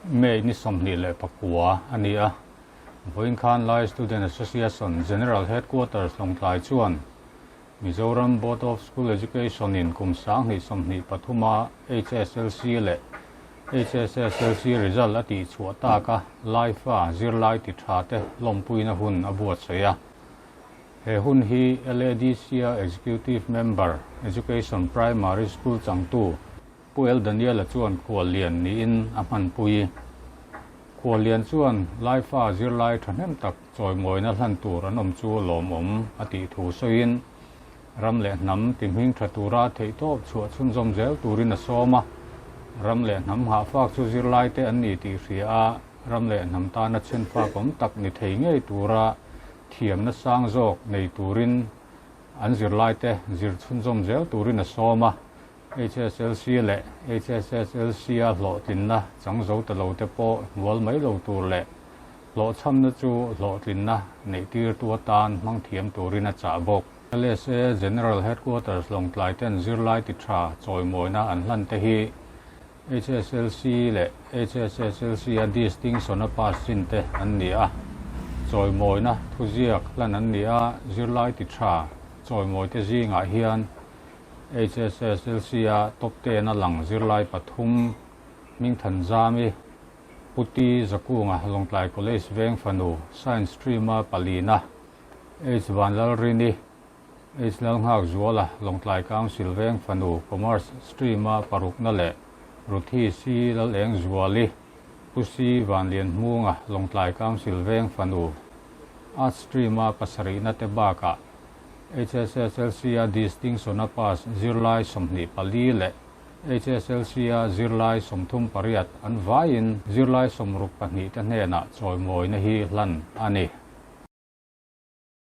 May ni 29 a ni a. Vawiin khan Lai Student Association General Headquarters Lawngtlai chuan Mizoram Board of School Education in kum 2023 a HSLC leh HSSLC result a tih chhuah tak a Laifa zirlai ti tha te lawmpuina hun a buatsaih a. He hun hi LADC a Executive Member, Education Primary School changtu Pu El Daniel-a chuan khuallian niin a hmanpui. Khuallian chuan Laifa zirlai thahnem tak chawimawina hlan tur an awm chu lawmawm a tih thu sawiin, ram leh hnam ti hming tha tura theihtawp chhuah chhunzawm zel turin a sawm a. Ram leh hnam nghahfak chu zirlaite an ni tih hria a, ram leh hnam tana chhenfak awm tak ni thei ngei tura thiamna sang zawk nei turin an zirlaite zir chhunzawm zel turin a sawm a. HSLC leh HSSLC-a hlawhtlinna chang zo ta lo te pawh hnual mai lo tur leh hlawhchhamna chu hlawhtlinna neihtirtu atan hmang thiam turin a chah bawk. LSA General Headquarters Lawngtlai ten zirlai ti tha chawimawina an hlan te hi HSLC leh HSSLC-a distinction-a pass chin te an ni a, chawimawina thuziak hlan an ni a, zirlai ti tha chawimawi te zingah hian HSSLC-a top ten a lang zirlai pathum Hmingthan Zami, Puti Zakunga Lawngtlai College veng fanu Science Stream-a palina, H Vanlalrini, H Lalnghakzuala Lawngtlai Council veng fanu Commerce Stream-a parukna leh Ruthi C Lalengzuali, Pu C Vanlianhmunga Lawngtlai Council veng fanu Arts Stream-a pasarihna te bakah HSSLC-a distinction-a pass zirlai 24 leh HSLC-a zirlai 38 an vaiin zirlai 62 te hnenah chawimawina hi hlan a ni.